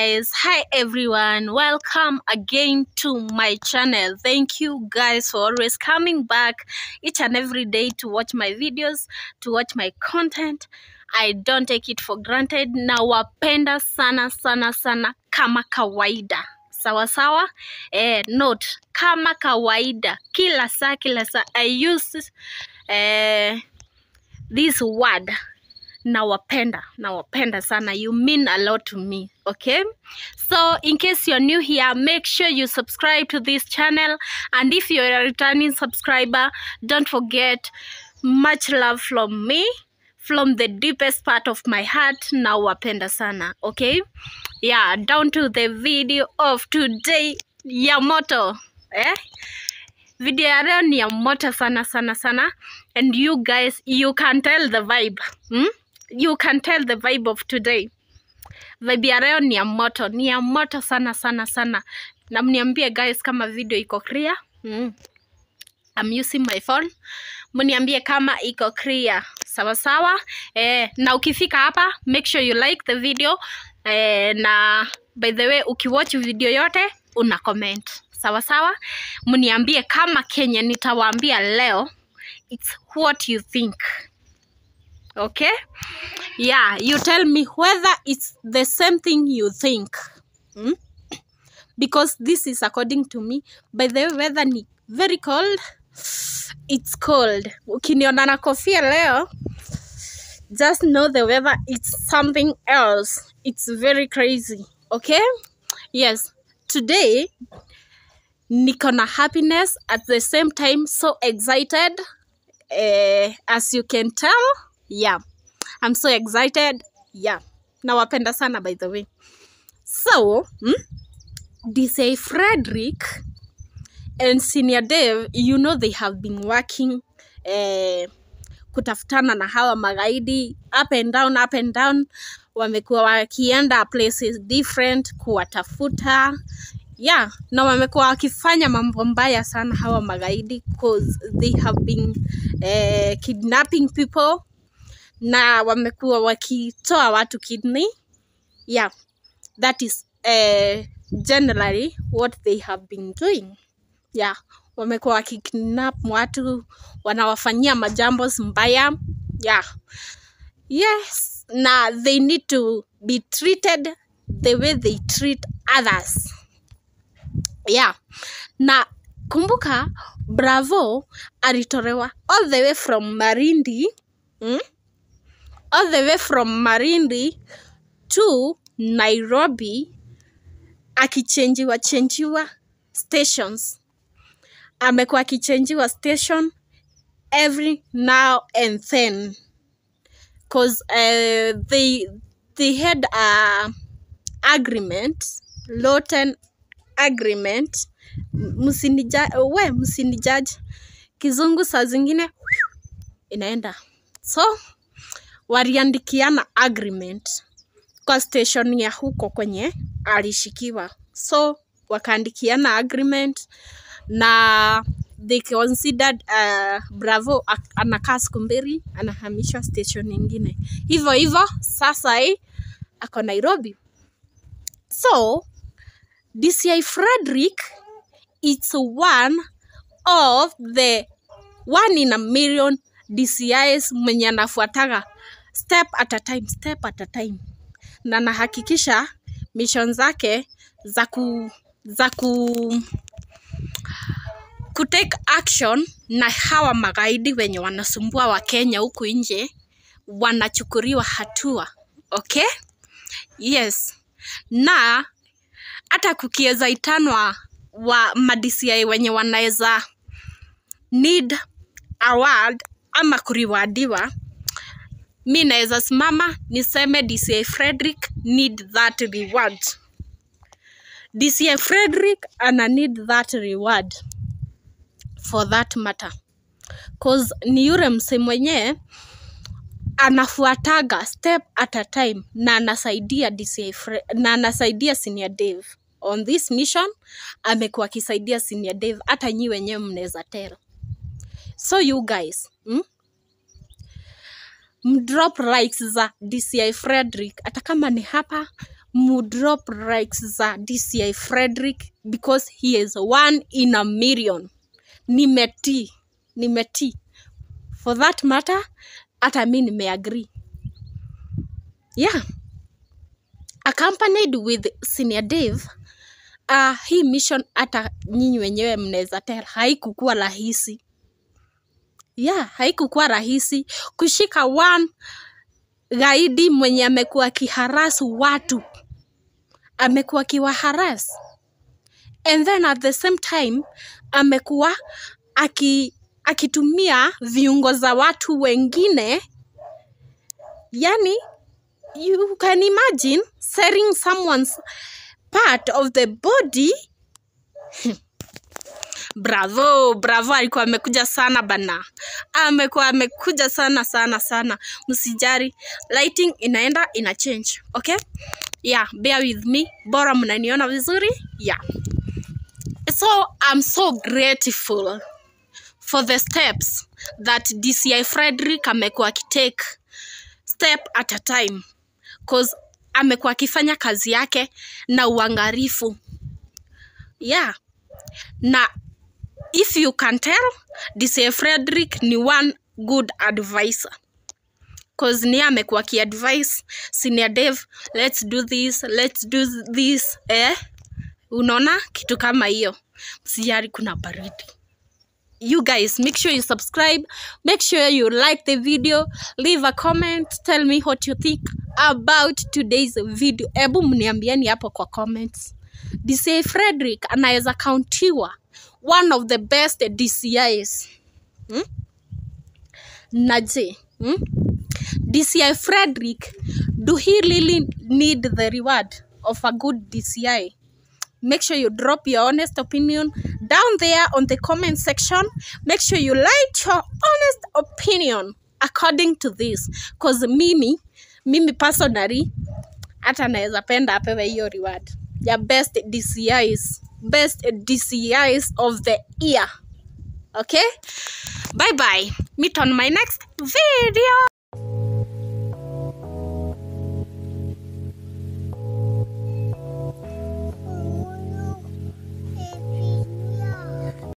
Guys, hi everyone, welcome again to my channel. Thank you guys for always coming back each and every day to watch my videos, to watch my content. I don't take it for granted. Nawapenda sana sana sana kama kawaida. Sawa sawa. Note, kama kawaida, kila saa kila saa I use this word, nawapenda, nawapenda sana. You mean a lot to me. Okay, so in case you're new here, make sure you subscribe to this channel, and if you're a returning subscriber, don't forget, much love from me, from the deepest part of my heart. Nawapenda sana. Okay, yeah, down to the video of today ya moto. Video ya leo ni ya moto sana sana sana, and you guys, you can tell the vibe. You can tell the vibe of today. Vibe ya leo ni ya moto, ni ya moto sana sana sana. Na mniambie guys kama video iko clear. I'm using my phone. Mniambie kama iko clear. Sawa sawa. Na ukifika hapa, make sure you like the video. Na by the way, ukiwatch video yote, una comment. Sawa sawa. Mniambie kama Kenya nitawaambia leo, it's what you think. Okay? Yeah, you tell me whether it's the same thing you think. Because this is according to me. By the way, weather ni very cold. It's cold. Ukiniona na kofia leo, just know the weather is something else. It's very crazy. Okay? Yes. Today, niko na happiness, at the same time so excited. As you can tell, yeah, I'm so excited. Yeah, nawapenda sana, by the way. So, DCI Frederick and Senior Dave, you know they have been working kutafutana na hawa magaidi up and down, up and down. Wamekuwa wakienda places different kuwatafuta. Yeah, na wamekuwa wakifanya mambo mbaya sana hawa magaidi, 'cause they have been kidnapping people na wamekuwa wakitoa watu kidney. Yeah, that is generally what they have been doing. Yeah, wamekuwa wakikidnap watu, wanawafanyia majambo mbaya. Yeah. Yes, na they need to be treated the way they treat others. Yeah. Na kumbuka Bravo alitolewa all the way from Malindi, All the way from Malindi to Nairobi, akichenjiwa chenjiwa stations. Amekuwa akichenjiwa station every now and then, 'cause they had a agreement, written agreement. We msinijudge, kizungu saa zingine inaenda. So waliandikiana agreement kwa station ya huko kwenye alishikiwa, so wakaandikiana agreement na they considered Bravo anakaa siku 2, anahamishwa station nyingine, hivyo hivyo. Sasa hii ako Nairobi. So DCI Frederick, it's one of the one in a million DCIs mwenye anafuataga step at a time, step at a time, na anahakikisha mission zake za ku take action na hawa magaidi wenye wanasumbua Wakenya huku nje wanachukuliwa hatua. Okay? Yes. Na hata kukieza itanwa wa ma-DCI wenye wanaweza need award ama kurewardiwa, mi naweza simama niseme DCI Frederick need that reward. DCI Frederick ana need that reward for that matter, 'cause ni yule mse mwenye anafuataga step at a time na anasaidia DCI na anasaidia Senior Dave on this mission. Amekuwa akisaidia Senior Dave, hata nyi wenyewe mnaweza tell. So you guys, Mdrop likes za DCI Frederick, hata kama ni hapa. Mudrop likes za DCI Frederick because he is one in a million. Nimetii, nimetii. For that matter, hata mi nimeagree. Yeah. Accompanied with Senior Dave, hii mission hata nyinyi wenyewe mnaweza tell haikukuwa rahisi. Yeah, haikukuwa rahisi kushika one gaidi mwenye amekuwa akiharass watu, amekuwa akiwaharass, and then at the same time amekuwa akitumia viungo za watu wengine. Yani, you can imagine selling someone's part of the body. Bravo, bravo, alikuwa amekuja sana bana, amekuwa amekuja sana sana sana. Msijari, lighting inaenda ina change, okay? Yeah, bear with me, bora mnaniona vizuri. Yeah, so I'm so grateful for the steps that DCI Frederick amekuwa akitake step at a time, cause amekuwa akifanya kazi yake na uangalifu. Yeah, na if you can tell, DCI Frederick ni one good advisor, cause ni amekuwa akiadvise Senior Dave, let's do this, let's do this, eh? Unaona kitu kama hiyo. Msijali, kuna baridi. You guys, make sure you subscribe, make sure you like the video, leave a comment, tell me what you think about today's video. Ebu mniambieni hapo kwa comments, DCI Frederick anaweza countiwa one of the best DCIs, Na je, DCI Frederick, do he really need the reward of a good DCI? Make sure you drop your honest opinion down there on the comment section. Make sure you write your honest opinion according to this, cause mimi personally hata naweza penda apewe hiyo reward ya best DCIs, best DCIs of the year. Okay, bye bye, meet on my next video.